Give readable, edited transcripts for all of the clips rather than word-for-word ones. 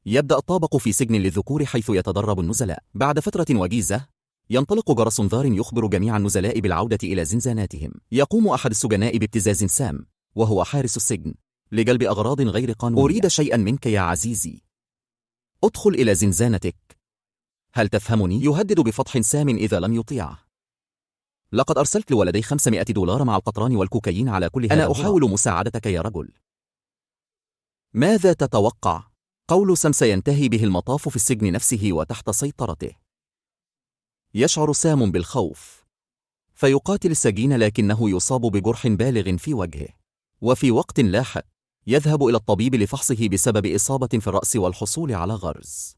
يبدأ الطابق في سجن للذكور حيث يتدرب النزلاء. بعد فترة وجيزة ينطلق جرس انذار يخبر جميع النزلاء بالعودة إلى زنزاناتهم. يقوم أحد السجناء بابتزاز سام وهو حارس السجن لجلب أغراض غير قانونية. أريد شيئا منك يا عزيزي، ادخل إلى زنزانتك. هل تفهمني؟ يهدد بفضح سام إذا لم يطيعه. لقد أرسلت لولدي $500 مع القطران والكوكايين على كل هذا. أنا أحاول مساعدتك يا رجل. ماذا تتوقع؟ قول سام سينتهي به المطاف في السجن نفسه وتحت سيطرته. يشعر سام بالخوف فيقاتل السجين، لكنه يصاب بجرح بالغ في وجهه. وفي وقت لاحق يذهب إلى الطبيب لفحصه بسبب إصابة في الرأس والحصول على غرز.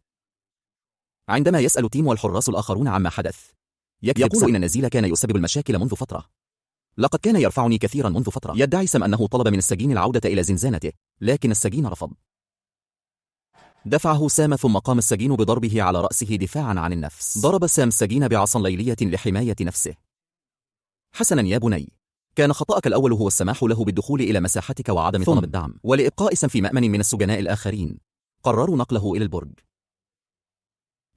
عندما يسأل تيم والحراس الآخرون عما حدث، يقول إن نزيل كان يسبب المشاكل منذ فترة. لقد كان يرفعني كثيرا منذ فترة. يدعي سام أنه طلب من السجين العودة إلى زنزانته، لكن السجين رفض. دفعه سام ثم قام السجين بضربه على رأسه دفاعا عن النفس. ضرب سام السجين بعصا ليلية لحماية نفسه. حسنا يا بني، كان خطأك الأول هو السماح له بالدخول إلى مساحتك وعدم طلب الدعم. ولإبقاء سام في مأمن من السجناء الآخرين قرروا نقله إلى البرج.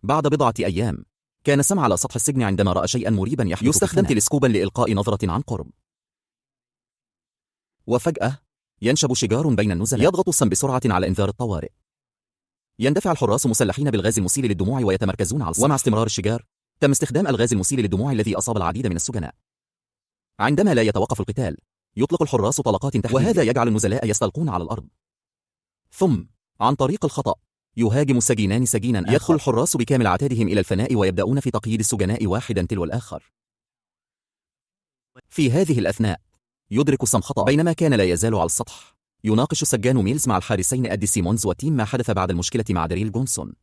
بعد بضعة أيام كان سام على سطح السجن عندما رأى شيئا مريبا يحدث. يستخدم تلسكوبا لإلقاء نظرة عن قرب، وفجأة ينشب شجار بين النزلاء. يضغط سام بسرعة على إنذار الطوارئ. يندفع الحراس مسلحين بالغاز المسيل للدموع ويتمركزون على السطح. ومع استمرار الشجار تم استخدام الغاز المسيل للدموع الذي أصاب العديد من السجناء. عندما لا يتوقف القتال يطلق الحراس طلقات تحديدية، وهذا يجعل النزلاء يستلقون على الأرض. ثم عن طريق الخطأ يهاجم السجينان سجينا آخر. يدخل الحراس بكامل عتادهم إلى الفناء ويبدأون في تقييد السجناء واحدا تلو الآخر. في هذه الأثناء يدرك سام خطأ. بينما كان لا يزال على السطح يناقش السجان ميلز مع الحارسين أدي سيمونز وتيم ما حدث بعد المشكلة مع داريل جونسون.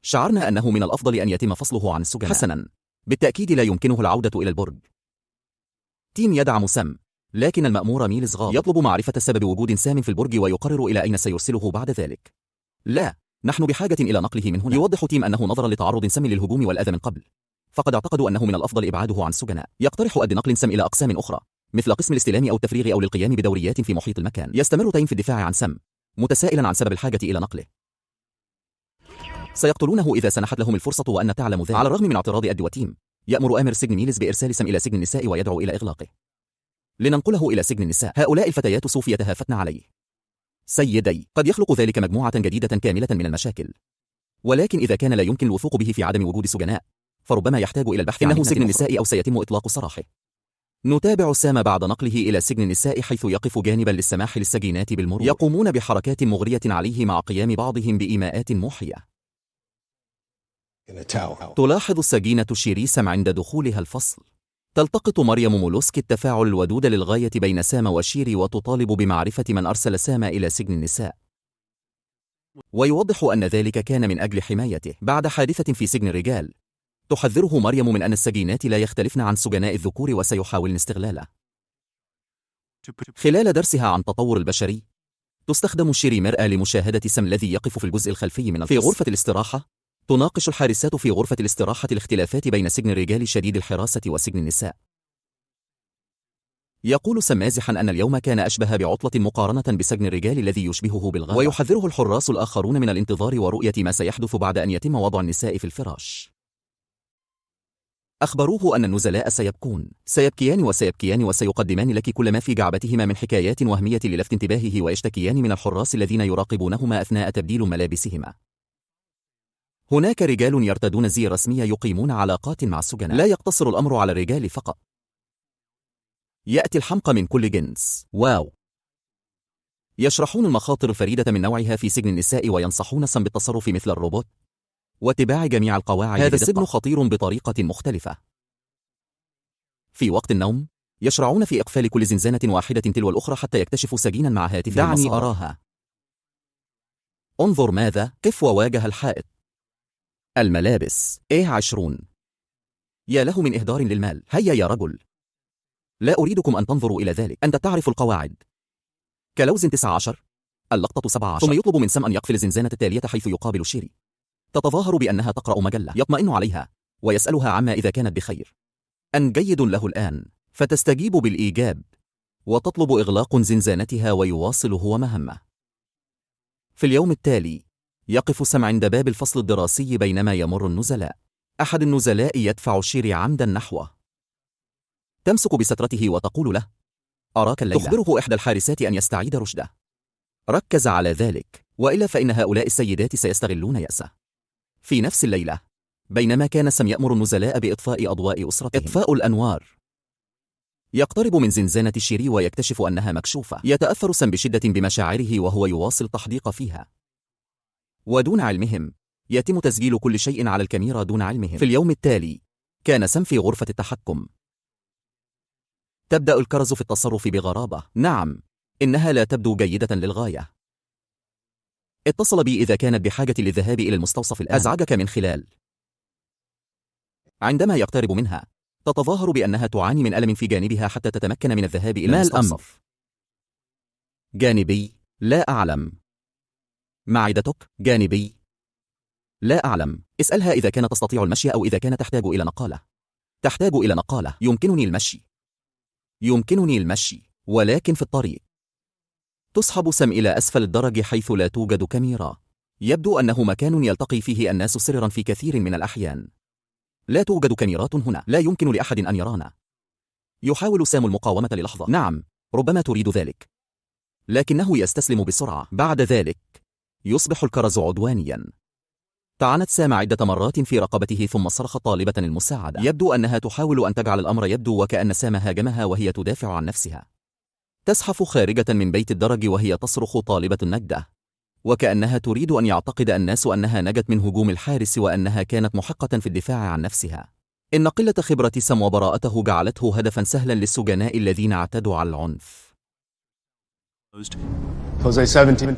شعرنا أنه من الأفضل أن يتم فصله عن السجناء. حسنا، بالتأكيد لا يمكنه العودة إلى البرج. تيم يدعم سام، لكن المأمور ميلز غاضب. يطلب معرفة سبب وجود سام في البرج ويقرر إلى أين سيرسله بعد ذلك. لا، نحن بحاجة إلى نقله من هنا. يوضح تيم أنه نظرا لتعرض سام للهجوم والأذى من قبل فقد اعتقدوا أنه من الأفضل إبعاده عن السجناء. يقترح أدي نقل سام إلى أقسام أخرى مثل قسم الاستلام أو التفريغ أو للقيام بدوريات في محيط المكان. يستمر تيم في الدفاع عن سام متسائلا عن سبب الحاجة إلى نقله. سيقتلونه إذا سنحت لهم الفرصة وأن تعلم ذلك. على الرغم من اعتراض أدي وتيم يأمر آمر سجن ميلز بإرسال سام إلى سجن النساء ويدعو إلى إغلاقه. لننقله إلى سجن النساء. هؤلاء الفتيات سوف يتهافتن عليه. سيدي، قد يخلق ذلك مجموعة جديدة كاملة من المشاكل، ولكن إذا كان لا يمكن الوثوق به في عدم وجود سجناء فربما يحتاج إلى البحث عنه سجن النساء أو سيتم إطلاق سراحه. نتابع سام بعد نقله إلى سجن النساء حيث يقف جانبا للسماح للسجينات بالمرور. يقومون بحركات مغرية عليه مع قيام بعضهم بإيماءات موحية. تلاحظ السجينة شيري سام عند دخولها الفصل. تلتقط مريم مولوسكي التفاعل الودود للغاية بين سام وشيري وتطالب بمعرفة من أرسل سام إلى سجن النساء، ويوضح أن ذلك كان من أجل حمايته. بعد حادثة في سجن الرجال تحذره مريم من أن السجينات لا يختلفن عن سجناء الذكور وسيحاولن استغلاله. خلال درسها عن تطور البشري تستخدم شيري مرآة لمشاهدة سام الذي يقف في الجزء الخلفي من الفصل. في غرفة الاستراحة تناقش الحارسات في غرفة الاستراحة الاختلافات بين سجن الرجال شديد الحراسة وسجن النساء. يقول سام مازحا أن اليوم كان أشبه بعطلة مقارنة بسجن الرجال الذي يشبهه بالغابة، ويحذره الحراس الآخرون من الانتظار ورؤية ما سيحدث بعد أن يتم وضع النساء في الفراش. أخبروه أن النزلاء سيبكيان وسيقدمان لك كل ما في جعبتهما من حكايات وهمية للفت انتباهه، ويشتكيان من الحراس الذين يراقبونهما أثناء تبديل ملابسهما. هناك رجال يرتدون الزي الرسمي يقيمون علاقات مع السجناء. لا يقتصر الأمر على الرجال فقط، يأتي الحمقى من كل جنس. واو. يشرحون المخاطر الفريدة من نوعها في سجن النساء وينصحون سام بالتصرف مثل الروبوت واتباع جميع القواعد. هذا السجن خطير بطريقة مختلفة. في وقت النوم يشرعون في إقفال كل زنزانة واحدة تلو الأخرى حتى يكتشفوا سجينا مع هاتف دعني أراها. انظر ماذا؟ قف وواجه الحائط. الملابس A20. يا له من إهدار للمال. هيا يا رجل، لا أريدكم أن تنظروا إلى ذلك، أنت تعرف القواعد. كلوز 19. اللقطة 17. ثم يطلب من سام أن يقفل الزنزانة التالية حيث يقابل شيري. تتظاهر بأنها تقرأ مجلة. يطمئن عليها ويسألها عما إذا كانت بخير. أن جيد له الآن، فتستجيب بالإيجاب وتطلب إغلاق زنزانتها ويواصل هو مهمة. في اليوم التالي يقف سام عند باب الفصل الدراسي بينما يمر النزلاء. أحد النزلاء يدفع شيري عمدا نحوه. تمسك بسترته وتقول له: أراك الليلة. تخبره إحدى الحارسات أن يستعيد رشده. ركز على ذلك، وإلا فإن هؤلاء السيدات سيستغلون يأسه. في نفس الليلة، بينما كان سام يأمر النزلاء بإطفاء أضواء أسرتهم، إطفاء الأنوار، يقترب من زنزانة شيري ويكتشف أنها مكشوفة. يتأثر سام بشدة بمشاعره وهو يواصل التحديق فيها، ودون علمهم يتم تسجيل كل شيء على الكاميرا دون علمهم. في اليوم التالي كان سام في غرفة التحكم. تبدأ الكرز في التصرف بغرابة. نعم، إنها لا تبدو جيدة للغاية. اتصل بي إذا كانت بحاجة للذهاب إلى المستوصف الآن. أزعجك من خلال. عندما يقترب منها تتظاهر بأنها تعاني من ألم في جانبها حتى تتمكن من الذهاب إلى المستوصف. جانبي؟ لا أعلم. معدتك؟ جانبي؟ لا أعلم. اسألها إذا كانت تستطيع المشي أو إذا كانت تحتاج إلى نقالة. تحتاج إلى نقالة. يمكنني المشي. يمكنني المشي، ولكن في الطريق. تصحب سام إلى أسفل الدرج حيث لا توجد كاميرا. يبدو أنه مكان يلتقي فيه الناس سرا في كثير من الأحيان. لا توجد كاميرات هنا. لا يمكن لأحد أن يرانا. يحاول سام المقاومة للحظة. نعم، ربما تريد ذلك. لكنه يستسلم بسرعة. بعد ذلك يصبح الكرز عدوانيا. طعنت سام عدة مرات في رقبته ثم صرخت طالبة المساعدة. يبدو أنها تحاول أن تجعل الأمر يبدو وكأن سام هاجمها وهي تدافع عن نفسها. تزحف خارجة من بيت الدرج وهي تصرخ طالبة النجدة، وكأنها تريد أن يعتقد الناس أنها نجت من هجوم الحارس وأنها كانت محقة في الدفاع عن نفسها. إن قلة خبرة سام وبراءته جعلته هدفا سهلا للسجناء الذين اعتدوا على العنف.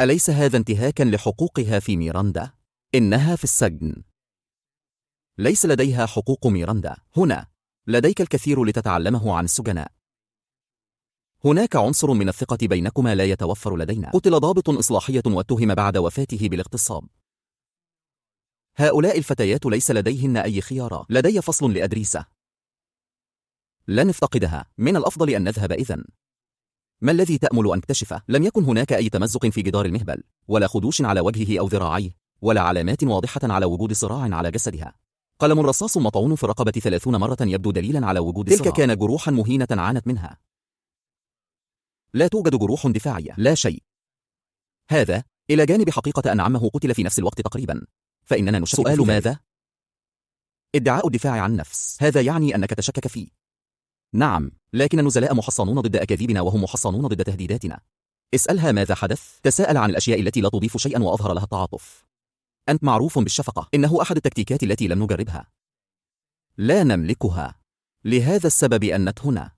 أليس هذا انتهاكا لحقوقها في ميراندا؟ إنها في السجن. ليس لديها حقوق ميراندا. هنا لديك الكثير لتتعلمه عن السجناء. هناك عنصر من الثقة بينكما لا يتوفر لدينا. قتل ضابط إصلاحية واتهم بعد وفاته بالاغتصاب. هؤلاء الفتيات ليس لديهن أي خيارات. لدي فصل لأدريسة. لن نفتقدها. من الأفضل أن نذهب إذن. ما الذي تأمل أن تكتشفه؟ لم يكن هناك أي تمزق في جدار المهبل، ولا خدوش على وجهه أو ذراعيه، ولا علامات واضحة على وجود صراع على جسدها. قلم رصاص مطعون في الرقبة 30 مرة يبدو دليلا على وجود صراع. تلك كان جروحا مهينة عانت منها. لا توجد جروح دفاعية. لا شيء. هذا إلى جانب حقيقة أن عمه قتل في نفس الوقت تقريبا، فإننا نشكك. سؤال ماذا؟ ادعاء الدفاع عن النفس. هذا يعني أنك تشكك فيه. نعم، لكن النزلاء محصنون ضد أكاذيبنا وهم محصنون ضد تهديداتنا. اسألها ماذا حدث. تساءل عن الأشياء التي لا تضيف شيئا وأظهر لها التعاطف. أنت معروف بالشفقة. إنه أحد التكتيكات التي لم نجربها. لا نملكها. لهذا السبب أنت هنا.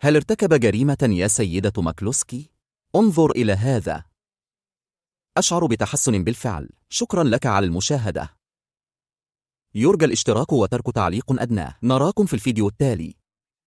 هل ارتكب جريمة يا سيدة ماكلوسكي؟ انظر إلى هذا. أشعر بتحسن بالفعل. شكرا لك على المشاهدة. يرجى الاشتراك وترك تعليق أدنى. نراكم في الفيديو التالي.